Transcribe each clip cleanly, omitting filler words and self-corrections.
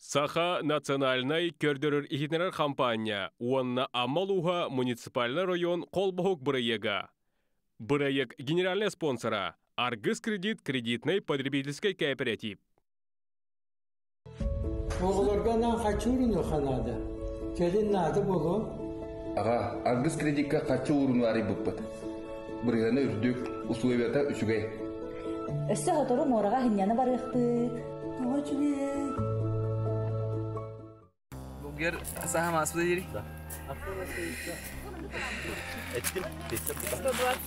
Саха национальнай көрдөрөр-иһитиннэрэр хампаанньа уонна Амма улууһа муниципальнай район холбоһук бырайыага. Бырайыак генеральнай спонсора Аргыс кредит кредитнай потребительскай кооператив. Оҕолорго анаан харчы уурунуохха наада. Кэлин наада буолуо. Аҕа, Аргыс кредикка харчы ууруну арыйбыппыт. Бырыһыана үрдүк, условията үчүгэй. Өссө сотору муораҕа сынньана барыахпыт. Тоҕо үчүгэй? Булгер саха маспы дири. 120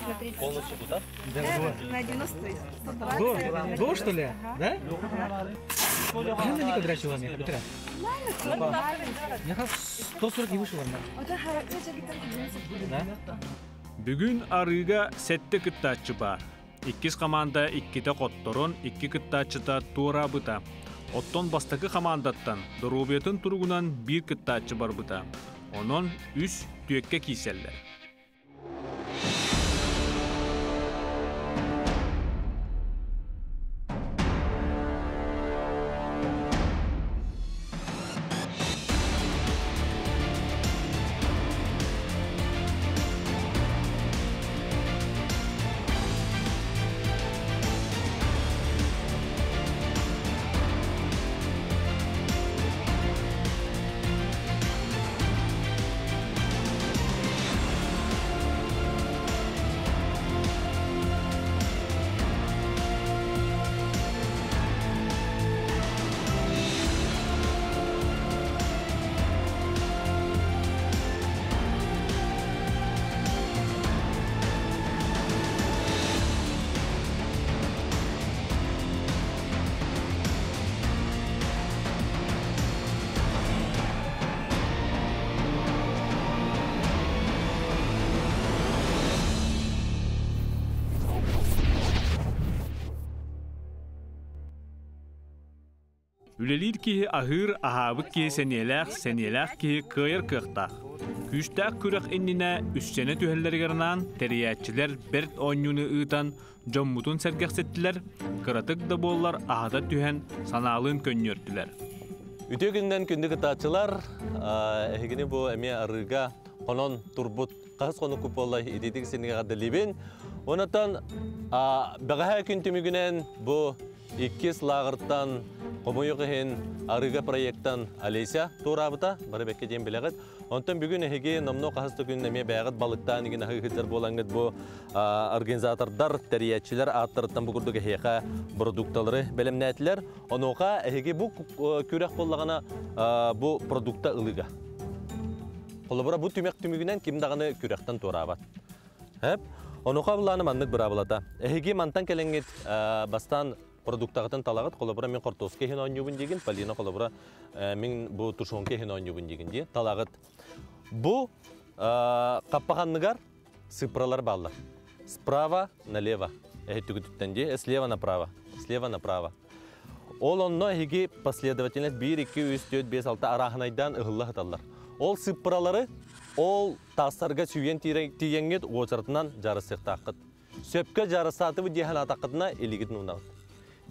на 30. Полностью куда? На 90. 120. До, что ли? Да? Ханна не квадратила мне, бутыра. Я 140 и вышел Да? Бүгүн арыыга сэттэ кыттааччы баар. Иккис хамаанда иккитэ хотторон, икки кыттааччыта туораабыта. Оттон бастакы хамаандаттан доруобуйатын туругунан биир кыттааччы барбыта. Онон үс түөккэ киирсэллэр. Үлэлиир киһи аһыыр, аһаабыт киһи сэниэлээх, сэниэлээх киһи кыайар кыахтаах. Күүстээх күрэх иннинэ үссэнэ түһэллэригэр анаан тэрийээччилэр бэрт оонньууну ыытан дьоммутун сэргэхситтилэр, кыратык да буоллар аһата түһэн санаалыын көнньүөртүлэр. Үтүө күнүнэн күндү кытааччылар, эһигини бу эмиэ арыыга хонон турбут хаһыс хонук буолла ититик синигэ гадалибин. Онотон бэҕэһээ күн түмүгүнэн бу Иккис лааҕыртан хомойуох иһин арыыга проектан Олеся туораабыта, бары бэккэ диэн билэҕит. Онтон бүгүн эһиги номнуо хаһыс да күн эмиэ бэйэҕит балыктаан игин аһыы сылдьар буолаҥҥыт бу организатордар, тэрийээччилэр ааттарыттан бу курдук эһиэхэ продукталары бэлэмнээтилэр. Онуоха эһиги бу күрэх буоллаҕына бу продукта ылыыга. Холобура бу түмэх түмүгүнэн ким даҕаны күрэхтэн туораабат. Эп. Онуха былааны маннык быраабылата. Эһиги мантан кэлэҥҥит бастаан продуктаҕытын талаҕыт, холобура мин хортуоска иһин оонньуубун диигин, Полина холобура мин бу тушенка иһин оонньуубун диигин дии талаҕыт. Бу хаппаханныгар цифралар бааллар. Справа налево. Эһиттүгүтүттэн дии, слева направо, слева направо. Ол онно эһиги последовательность 1, 2, 3, 4, 5, 6 арааһынайдаан ыһылла сыталлар. Ол сыппыралары ол таастарга сүүйэн тиийэҥҥит уочаратынан дьарысыахтааххыт. Сөпкө дьарысаатыбыт дии санаатаххытына илигитин уунаҕыт.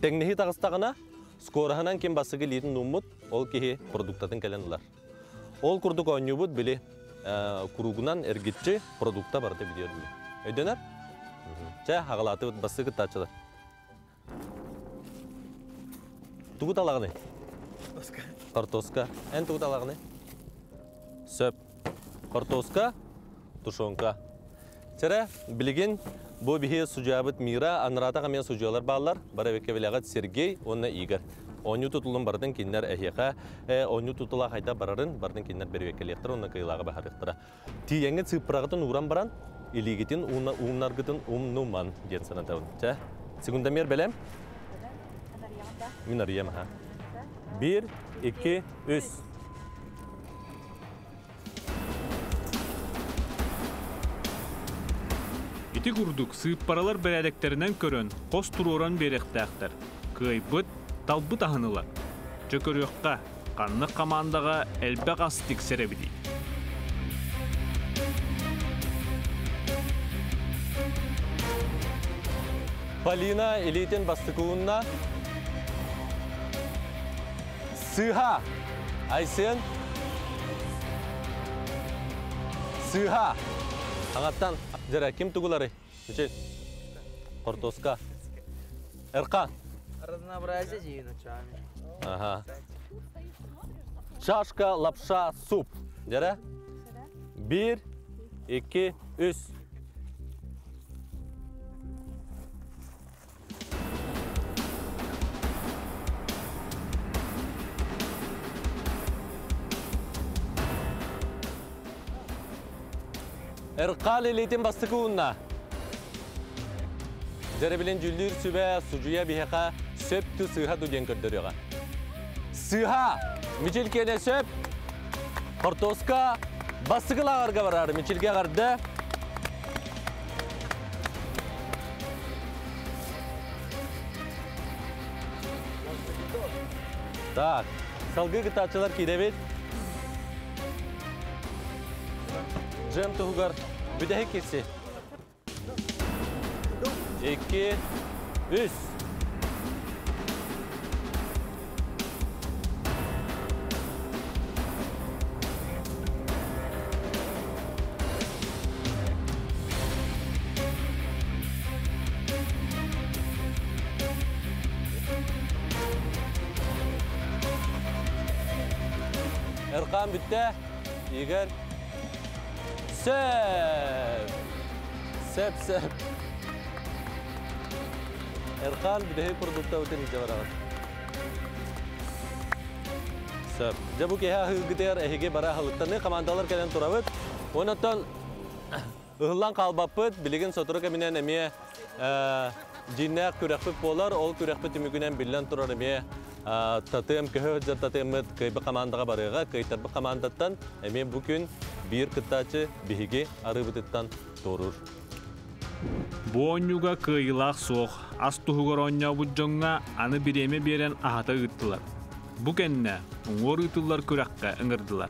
Тэҥнэһии таҕыстаҕына, скороһынан ким бастакы илиитин ууммут, ол киһи продуктатын кэлэн ылар. Ол курдук оонньуубут били куругунан эргиччи продукта барыта билиэр били. Өйдөнөр? Чэ, аҕалаатыбыт бастакы кыттааччылар. Тугу талаҕыный? Картоска. Эн тугу талаҕыный? Сөп. Картоска, тушенка. Чэрэ, билигин бу биһи судьуйабыт Мира, анараатах эмиэ судьуйалар бааллар. Бары эбиккэ билэҕит Сергей уонна Игорь. Оонньуу тутулун барытын кинилэр эһиэхэ оонньуу тутула хайда барарын барытын кинилэр бэрэбиэркэлиэхтэрэ уонна кыайыылааҕы баһарыахтара. Тиийэҥҥит сыыппараҕытын ууран баран, илиигитин уунаргытын умнуман диэн санатабын. Чэ, секундомер бэлэм? Мин арыйам, аха. Биир, икки, үс. Ити курдук сыыппаралар бэрээдэктэринэн көрөн, хос туруоран биэриэхтээхтэр. Кыайбыт, талбыт аһын ылар. Чэ көрүөххэ, ханнык хамаандаҕа элбэх ас тиксэр эбитий? Полина илиитин бастакы уунна. Сыыһа! Айсен. Сыыһа! Аҥаттан дьэрэ ким тугулары? Үчү. Хортуоска. Эрка. Разнообразие дии ночами. Ага. Чашка, лапша, суп. Дьэрэ. Бир, икки, үс. Эркал илиитин бастакы уунна. Дьэрэбилин дьүүллүүр сүбэ судьуйа биһиэхэ сөп ту сыыһа ду диэн көрдөрүөҕэ. Сыыһа! Мичил киэнэ сөп. Хортуоска бастакы лааҕырга барар. Мичилгэ эҕэрдэ. Так, салгыы кытааччылар киирэбит. Джем туһугар бүтэһик кирси. Икки, үс. Эркан бүттэ. Игорь. Сөп. Сөп, сөп. Эрхан бүтэһик продукта бүтүн илдьэ бараҕын. Сөп. Дьэ бу киһи аһыыргытыгар эһиги бара аһылыктаныы командалар кэлэн турабыт. Онон ыһыллан хаалбаппыт. Билигин сотору кэминэн эмиэ дьиҥнээх күрэхпит буолар. Ол күрэхпит түмүгүнэн биллэн турар эмиэ татыам көһө сылдьар татыаммыт кыайбыт командаҕа барыаҕа. Кыайтарбыт командаттан эмиэ бу күн биир кыттааччы биһиги арыыбытыттан туоруур. Бу оонньууга кыайыылаах суох, ас туһугар оонньообут дьоҥҥо аны бириэмэ биэрэн аһата ыыттылар. Бу кэннэ уҥуор ыытыллар күрэххэ ыҥырдылар.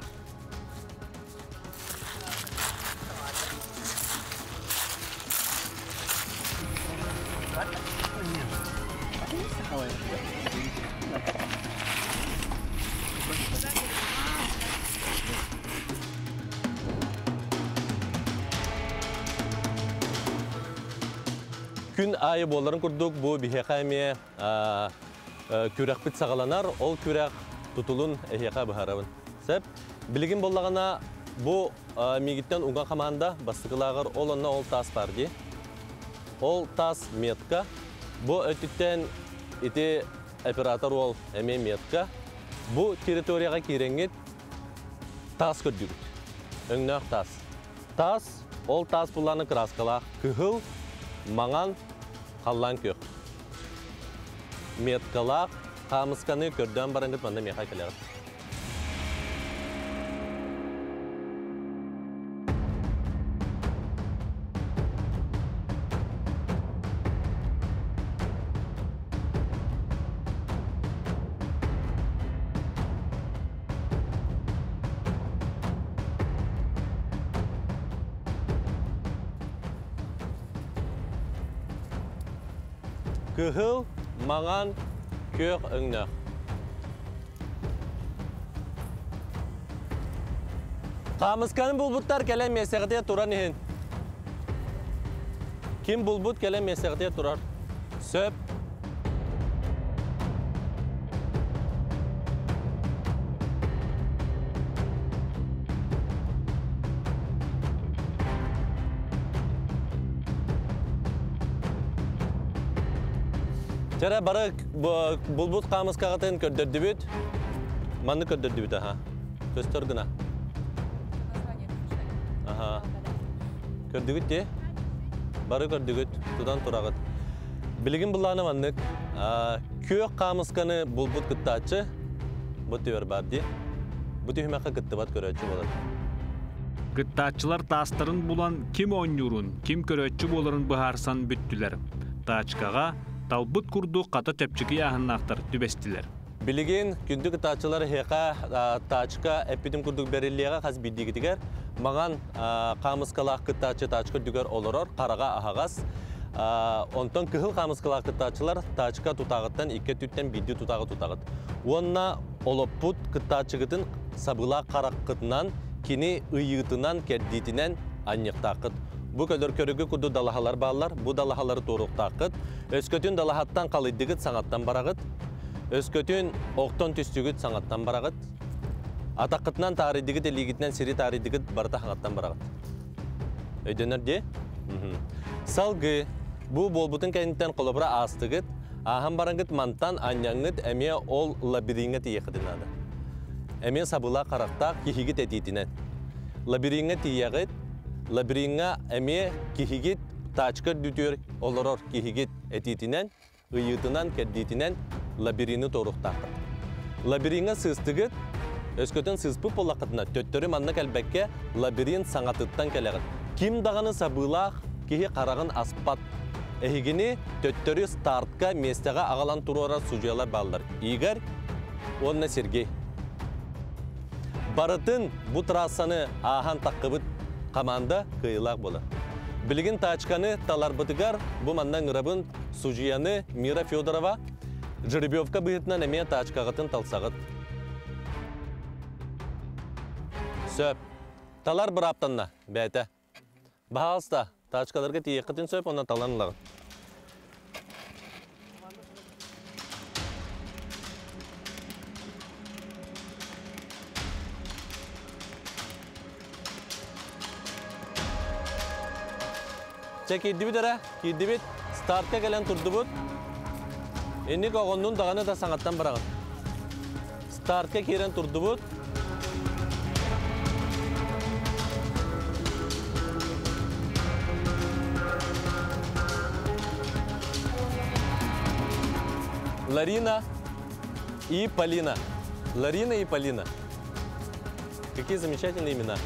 Күн аайы буоларын курдук бу биһиэхэ эмиэ күрэхпит саҕаланар. Ол күрэх тутулун эһиэхэ быһаарабын. Сөп. Билигин буоллаҕына бу миигиттэн уҥа хамаанда бастакылааҕар ол онно ол таас баар дии. Ол таас метка. Бу өттүттэн ити оператор уол эмиэ метка. Бу территорияҕа киирэҥҥит таас көрдүгүт. Өҥнөөх таас. Таас, ол таас булланы краскалаах кыһыл, маҥан, халлаан күөх. Меткалаах хаамысканы көрдөөн бараҥҥыт манна миэхэ кэлэҕит. Кыһыл, маҥан, күөх өҥнөөх. Хаамысканы булбуттар кэлэн миэстэҕитигэр туран иһин. Ким булбут кэлэн миэстэҕитигэр турар. Сөп. Чара бары булбут хаамыскаҕытын көрдөрдүбүт. Манны көрдөрдүбүт аха. Көстөр гына. Аха. Көрдүгүт дии? Бары көрдүгүт, тутан тураҕыт. Билигин былааны маннык. Күөх хаамысканы булбут кыттааччы бу түбэр бар дии. Бу түһүмэххэ кыттыбат көрөөччү буолар. Кыттааччылар таастарын булан ким оонньуурун, ким көрөөччү буоларын быһаарсан бүттүлэр. Таачкаҕа талбыт курдук хата чэпчэки ыйааһыннаахтар түбэстилэр. Билигин күндү кытааччылар эһиэхэ таачка эппитим курдук бэриллиэҕэ хас биирдиигитигэр. Маҥан хаамыскалаах кыттааччы таачка үрдүгэр олорор, хараҕа аһаҕас. Онтон кыһыл хаамыскалаах кыттааччылар таачка тутааҕыттан икки өттүттэн биирдии тутааҕы тутаҕыт. Уонна Олоппут кыттааччыгытын сабыылаах хараххытынан, кини ыйыытынан, кэрдиитинэн анньыахтааххыт. Бу көлөр көрүгү курдук далаһалар бааллар, бу далаһалары туоруохтааххыт. Өскөтүн далаһаттан халыйдыгыт саҥаттан бараҕыт. Өскөтүн охтон түстүгүт саҥаттан бараҕыт. Атаххытынан таарыйдыгыт, илиигитинэн сири таарыйдыгыт, барыта хаҥаттан бараҕыт. Өйдөнөр дии? Салгыы, бу буолбутун кэнниттэн холобура аастыгыт, ааһан бараҥгыт мантан анньаҥҥыт эмиэ ол лабириҥҥа тиийиэххитин наада. Эмиэ сабыылаах харахтаах киһигит этиитинэн. Лабириҥҥа тиийэҕит, лабириҥҥа эмиэ киһигит тачка үрдүтүгэр олорор киһигит этиитинэн, ыйыытынан, кэрдиитинэн лабирины туоруохтааххыт. Лабириҥҥа сыыстыгыт, өскөтүн сыыспыт буоллаххытына, төттөрү манна кэлбэккэ лабиринт саҥатыттан кэлэҕит. Ким даҕаны сабыылаах киһи хараҕын аспат. Эһигини төттөрү стартка миэстэҕэ аҕалан туруорар судьуйалар бааллар. Игорь уонна Сергей. Барытын бу трассаны ааһан таххыбыт команда кыайыылаах буолар. Билигин тачканы таларбытыгар бу манна ыҥырабын судьуйаны Мира Федорова жеребьевка быһыытынан эмиэ тачкаҕытын талсаҕыт. Сөп. Талар бырааптанна, бэйэтэ. Баһаалыста, тачкаларга тиийиэххитин сөп, онно талан ылаҕыт. Чэ, киирдибит эрэ, киирдибит. Стартка кэлэн турдубут. Инник оҕоннун даҕаны да саҥаттан бараҕын. Стартка киирэн турдубут. Ларина и Полина. Ларина и Полина. Какие замечательные имена.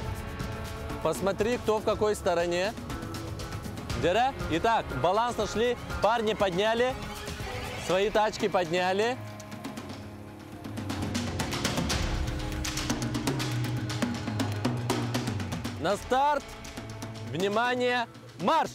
Посмотри, кто в какой стороне. Дера. Итак, баланс нашли. Парни подняли. Свои тачки подняли. На старт! Внимание! Марш!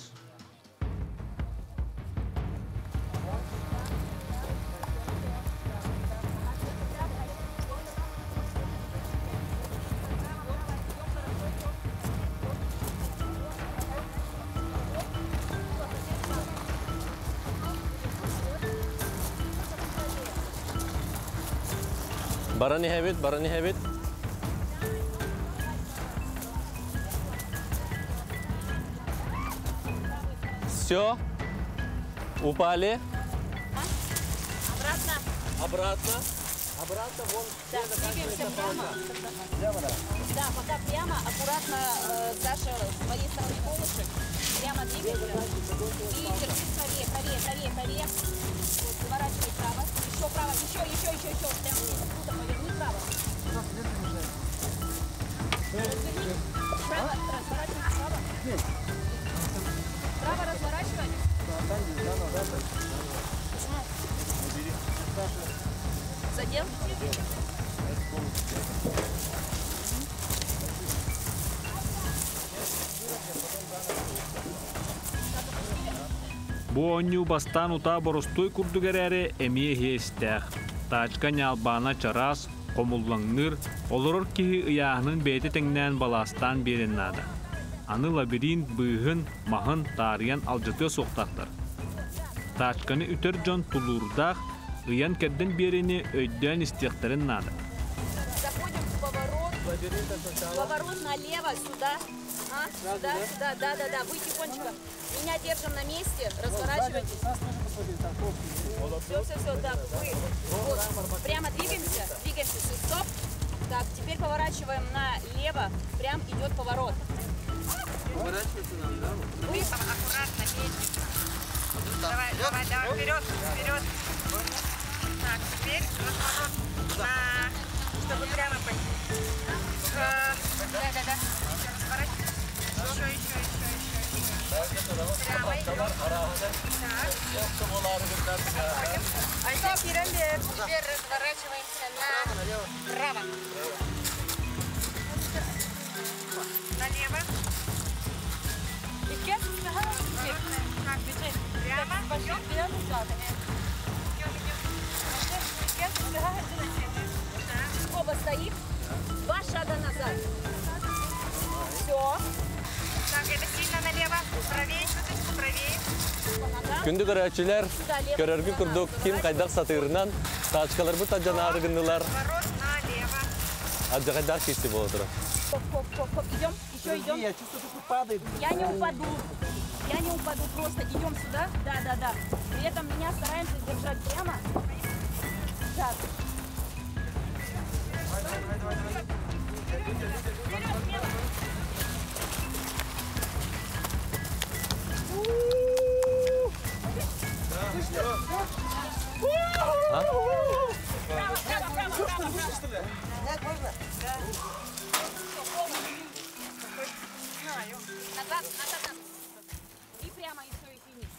Баран иһэбит, баран иһэбит. Все. Упали. Обратно. Обратно. Обратно, вон. Да, двигаемся прямо. Да, пока прямо, аккуратно, Саша, с твоей стороны колышек. Прямо двигаемся. И держи правее, правее, правее, правее. Вот, поворачивай право. Еще право, еще, еще, еще, еще. Прямо здесь. Круто, поверни право. Разверни. Право, разворачивай право. Право разворачивай. Почему? Задел? Бу оонньуу бастаан утаа боростуой курдук эрээри, эмиэ иһэ-истээх. Тачка ньаалбаана чараас, хомуллаҥныыр, олорор киһи ыйааһынын бэйэтэ тэҥнээн балаастаан биэриэн наада. Аны лабиринт быыһын, маһын таарыйан алдьатыа суохтаахтар. Тачканы үтэр дьон тулуурдаах, ыйан-кэрдэн биэриини өйдөөн истиэхтэрин наада. Заходим в поворот. Поворот налево, сюда. А, сюда, сюда, да, да, да. Вы тихонечко. Меня держим на месте, разворачивайтесь. Все, все, все, так, вы. Вот. Прямо двигаемся, двигаемся, все, стоп. Так, теперь поворачиваем налево, прям идет поворот. Поворачиваться нам, да? Вы аккуратно, медленно. Давай, давай, давай, вперед, вперед. Так, теперь разворот на, чтобы прямо пойти. Да, да, да. Еще разворачивай. Еще, еще, еще, еще, еще. Прямо идем. Так. Заходим. Теперь разворачиваемся направо. Налево. Так, прямо. Идем, идем. Күндү көрөөччүлэр, көрөргүт курдук ким хайдах сатыырынан тачкаларбыт адьанаары гыннылар. Адьаҕайдаах киирси буола турар. Хоп, хоп, хоп, хоп. Идем, еще идем. Я чувствую, что падает. Я не упаду. Я не упаду, просто идем сюда. Да, да, да. При этом меня стараемся держать прямо. Так. Вперед, смело. А? Право, право, право, право, право. Нет, можно? Назад, назад, назад. И прямо, и все, и финиш.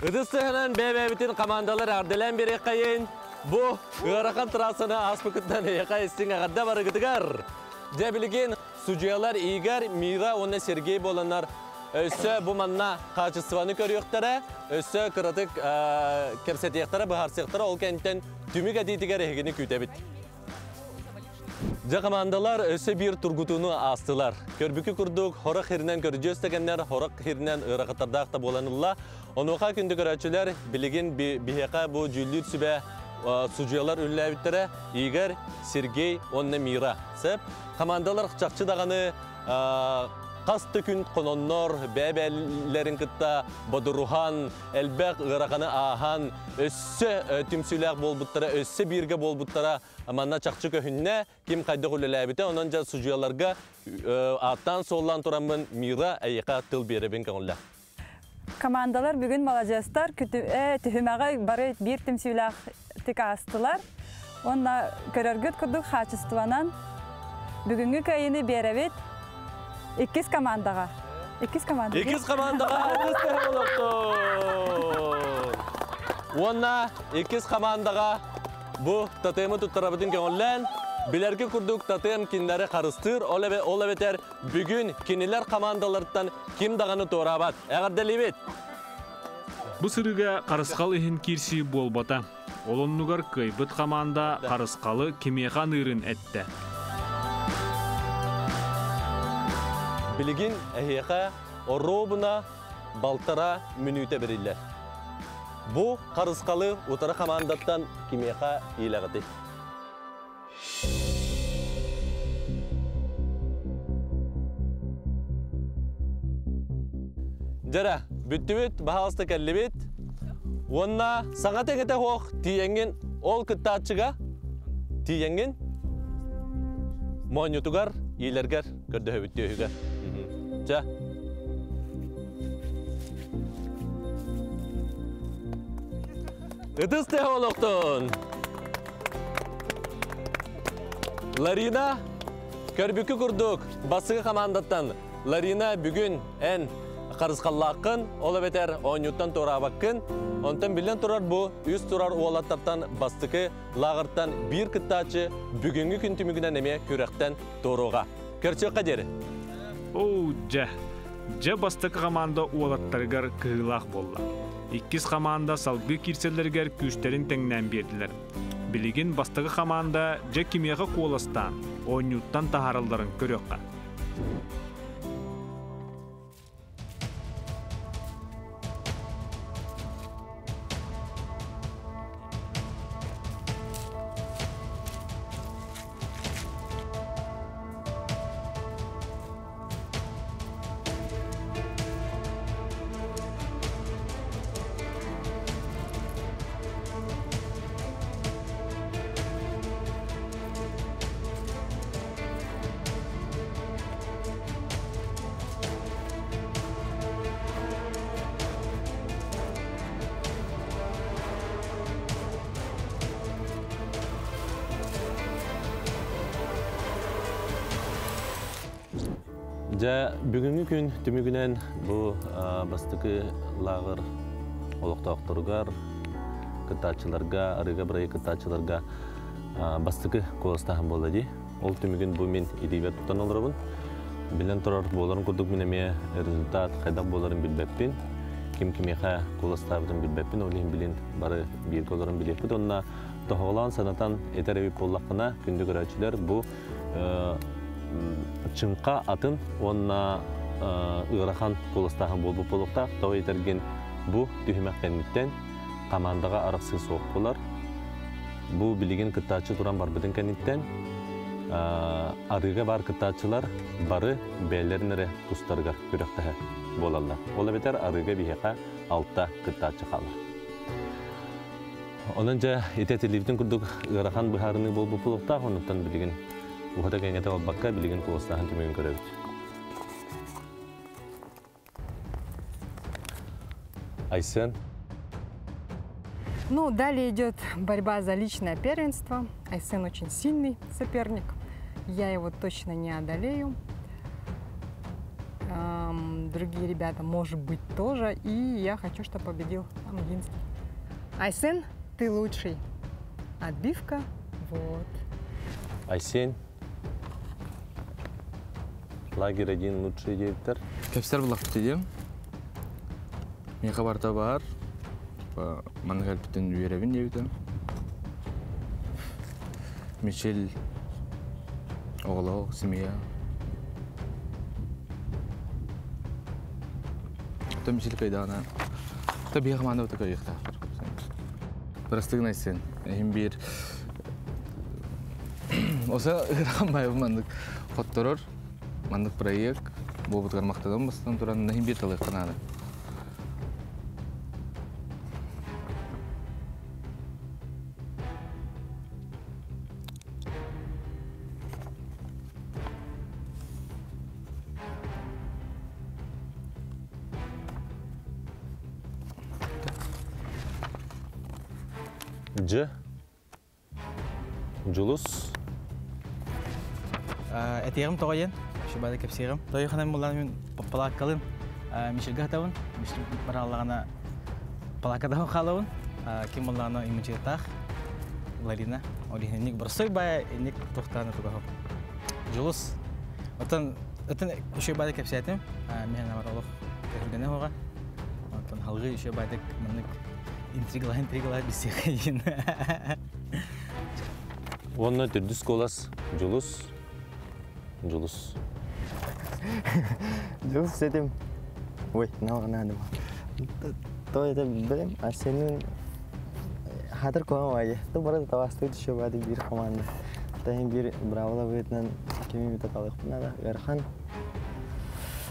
Ытыс тыһынан бэйэ-бэйэбитин командалар эҕэрдэлээн биэриэххэйин. Бу ыарахан трассаны ааспыккытынан эһиэхэ истиҥ эҕэрдэ барыгытыгар. Дьэ билигин судьуйалар Игорь, Мира уонна Сергей буоланнар өссө бу манна хаачыстыбаны көрүөхтэрэ, өссө кыратык кэпсэтиэхтэрэ, быһаарсыахтара, ол кэнниттэн түмүк этиитигэр эһигини күүтэбит. Дьэ командалар өссө биир тургутууну аастылар. Көрбүкү курдук, хорох хиринэн көрдьүөс дэгэннэр, хорох хиринэн ыарахаттардаах да буолан ылла. Онуоха күндү көрөөччүлэр, билигин биһиэхэ бу дьүүллүүр сүбэ судьуйалар үллээбиттэрэ Игорь, Сергей уонна Мира. Сөп. Командалар чахчы даҕаны хас да күн хононнор, бэйэ-бэйэлэрин кытта бодоруһан, элбэх ыараханы ааһан, өссө түмсүүлээх буолбуттара, өссө бииргэ буолбуттара манна чахчы көһүннэ, ким хайдах үлэлээбитэ, онон дьэ судьуйаларга ааттаан-суоллаан тураммын Мира эйиэхэ тыл биэрэбин көҥүллэ. Командалар бүгүн маладьыастар, түһүмэҕи бары биир түмсүүлээхтик аастылар. Уонна көрөргүт курдук хаачыстыбанан бүгүҥҥү кыайыыны биэрэбит иккис командаҕа. Иккис команда. Иккис командаҕа ытыс тэһэ олохтун. Уонна иккис командаҕа бу тотемы туттарабытын көҥүллээн, билэрги курдук тотем кинилэри харыстыыр, ол, ол эбэтэр бүгүн кинилэр командаларыттан ким даҕаны туораабат. Эҕэрдэлиибит! Бу сырыыга харысхал иһин киирсии буолбата. Ол оннугар кыайбыт хамаанда харысхалы кимиэхэ аныырын эттэ. Билигин эһиэхэ оруобуна балтара мүнүүтэ бэриллэр. Бу харысхалы утары хамаандаттан кимиэхэ иилэҕитий? Дьэрэ, бүттүбүт, баһаалыста кэллибит. Уонна саҥа тэҥэтэ суох тиийэҥҥин ол кыттааччыга тиийэҥҥин моонньутугар, иилэргэр көрдөһөбүт түөһүгэр. Чэ. Ытыс тыаһа олохтун! Ларина, көрбүккү курдук, бассыгы командаттан Ларина бүгүн эн харысхаллааххын, ол эбэтэр оонньууттан туораабаккын. Онтон биллэн турар бу үс турар уолаттартан бастакы лааҕыртан биир кыттааччы бүгүҥҥү күн түмүгүнэн эмиэ күрэхтэн туоруоҕа. Көрсүөххэ диэри. Оо, дьэ. Дьэ бастакы команда уолаттарыгар кыһыылаах буолла. Иккис хамаанда салгыы киирсэллэригэр күүстэрин тэҥнээн биэрдилэр. Билигин бастакы хамаанда дьэ кимиэхэ куоластаан, оонньууттан таһааралларын көрүөххэ. Дьэ, бүгүҥҥү күн түмүгүнэн бу бастакы лааҕыр олохтоохторугар, кыттааччыларга, арыыга бырайыак кыттааччыларга бастакы куоластааһын буолла дии. Ол түмүгүн бу мин илиибэр тутан олоробун. Билэн турар буоларын курдук мин эмиэ результат хайдах буоларын билбэппин. Ким кимиэхэ куоластаабытын билбэппин, ол иһин билин бары бииргэ олорон билиэхпит. Онно тоһоҕолоон санатан этэр эбит буоллаххына, күндү көрөөччүлэр, бу чыҥха атын уонна ыарахан куоластааһын буолбут буолуохтаах. Тоҕо диэтэргин бу түһүмэх кэнниттэн командаҕа арахсыы суох буолар. Бу билигин кыттааччы туран барбытын кэнниттэн арыыга баар кыттааччылар бары бэйэлэрин эрэ тустарыгар күрэхтэһэр буолаллар. Ол эбэтэр арыыга биһиэхэ алта кыттааччы хаалар. Онон дьэ ити этиллибитин курдук ыарахан быһаарыныы буолбут буолуохтаах, оннуттан билигин уһата кэҥэтэ барбакка билигин куоластааһын түмүгүн көрөбүт. Айсен. Ну, далее идет борьба за личное первенство. Айсен очень сильный соперник. Я его точно не одолею. Другие ребята, может быть, тоже. И я хочу, чтобы победил Амгинский. Айсен, ты лучший. Отбивка, вот. Айсен. Лагерь один лучший директор. Кепсер булак дедим. Меха барта бар. Манна кэлбитин үөрэбин диэбитим. Мичил оҕолоох семья. То Мичил кайдаана. То биһи команда быта кайыктаахтар. Бырастыгын Айсен. Эһин биир Оса ырахан байбы маннык хотторор маннык проект буолбутугар махтанан бастан туран наһин биир талыахха наада. Дж. Дьулус. Этиэҕим тоҕо диэн, шубада кэпсиэҕим. Тойханан булан мин палааккалын Мишельгэ хатабын. Мишель барааллаҕына палааккадаһын хаалабын. Ким буллаҕына иммунитеттаах Ларина. Ол иһин инник боростой баайа инник туохтааны тугаһым. Дьулус. Оттон оттон үчүгэй баайда кэпсээтим. Мин анамар олох көһүргэнэ хоҕа. Оттон халгыы үчүгэй баайдык маннык интригалаһа интригалаһа билсиэххэ Уонна төрдүс куолас Дьулус. Дьулус. Дьулус этим. Ой, наҕанаадым. То это билим, а сенин хатыр куһаҕан баайы. Ту бары табаастыы түшө баады биир команда. Таһын биир браво быһыытынан кими бит аталыахпын наада. Ыарахан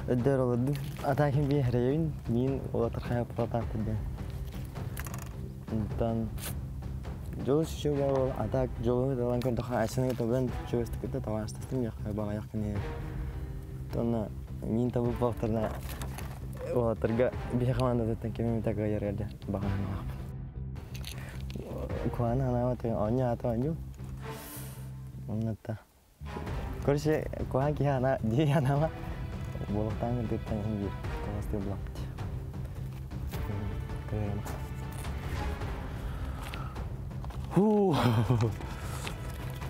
өйдөр олордум. Атаакин биир эрэйэбин, миин улатар хайа протаахтар диэн. Онтон дьолу сүчүгэ ол атак дьолу талан көрдөхө Айсены табан чугастык кытта табаастастым яхха баҕайах кини. Тонна миин табып буолтарна уолаттарга биһи командатыттан кими мита кыайар эрде баҕаһанаахпын. Куһаҕаны санаабат оонньуу аата оонньуу. Оннотта Короче, куһаҕан киһи ана дии анаама буолуохтаан кырдыктан иһин биир кылгастыы булаппыт. Кыайыма.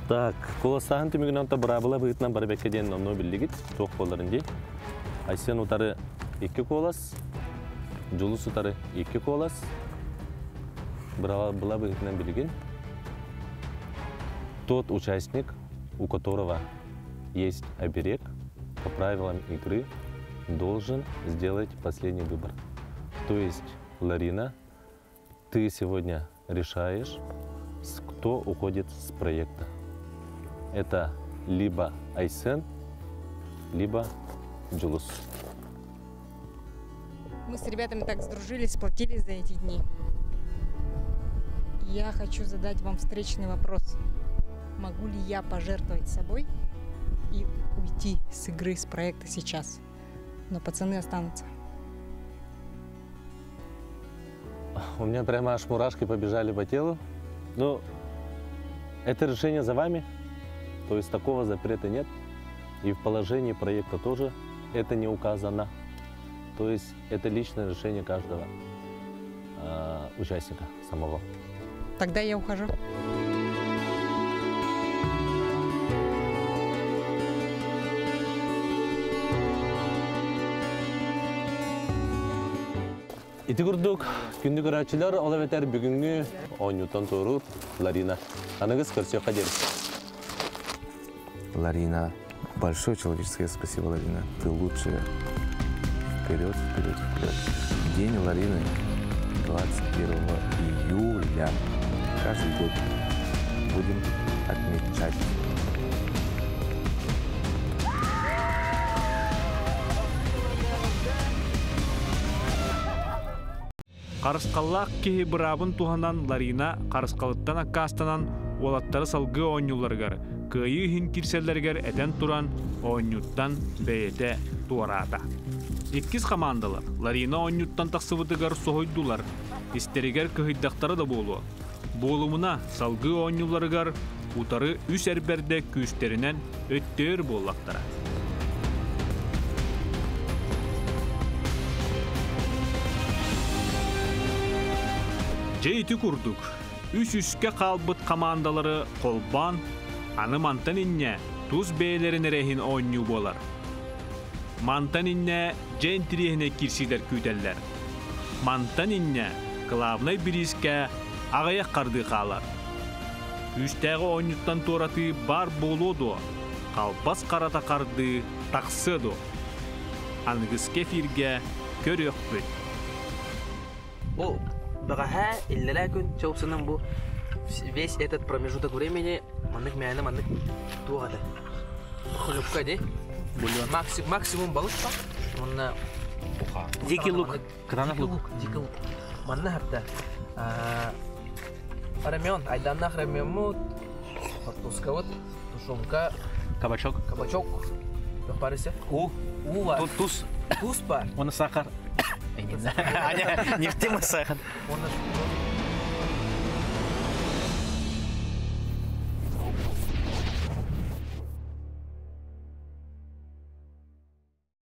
Так, куоластааһын түмүгүнэн онто быраабыла быһыытынан бары бэккэ диэн номнуо биллигит. Туох буоларын дии. Айсен утары икки куолас, Дьулус утары икки куолас. Быраабыла быһыытынан билигин. Тот участник, у которого есть оберег, по правилам игры должен сделать последний выбор. То есть, Ларина, ты сегодня решаешь, кто уходит с проекта. Это либо Айсен, либо Джулус. Мы с ребятами так сдружились, сплотились за эти дни. Я хочу задать вам встречный вопрос. Могу ли я пожертвовать собой и уйти с игры, с проекта сейчас? Но пацаны останутся. У меня прямо аж мурашки побежали по телу. Но это решение за вами. То есть такого запрета нет. И в положении проекта тоже это не указано. То есть это личное решение каждого участника самого. Тогда я ухожу. Ити курдук, күндү көрөөччүлэр, ол эбэтэр бүгүҥҥү оонньууттан туоруур Ларина. Аныгыс көрсүөххэ диэри. Ларина Большое человеческое спасибо, Ларина. Ты лучшая. Вперед, вперед, вперед. День Ларины 21 июля. Каждый год будем отмечать. Харысхаллаах киһи быраабын туһанан Ларина харысхалыттан аккаастанан уолаттары салгыы оонньуулларыгар, кыайыы иһин киирсэллэригэр этэн туран, оонньууттан бэйэтэ туораата. Иккис хамаандалар Ларина оонньууттан тахсыбытыгар соһуйдулар, истэригэр кыһыйдахтара да буолуо. Буолумуна, салгыы оонньуулларыгар утары үс эрбэрдэ күүстэринэн өттөөр буоллахтара. Дьэ ити курдук, үс үскэ хаалбыт хамаандалары холбоон, аны мантан инньэ тус бэйэлэрин эрэ иһин оонньуу буолар. Мантан инньэ дьэ интириэһинэй киирсиилэр күүтэллэр. Мантан инньэ кылаабынай бириискэ аҕыйах хардыы хаалар. Күүстээҕи оонньуттан туоратыы баар буолуо дуо? Халбас харата хардыы тахсыа дуо? Аныгыскы эфиргэ көрүөхпүт. Бу бэҕэһээ иллэрээ күн чопсунан бу весь этот промежуток времени маннык мээнэ маннык туох этэ хлебка ди максимум балык па уонна Дикий лук. Кытаанах лук. Дикий лук. Манна хапта рамен, айданнах раменмут, хортускабыт, тушенка, кабачок, кабачок, парыся. У. У бар. Туз. Туз бар. Оны сахар. Не в тему сахар. Оны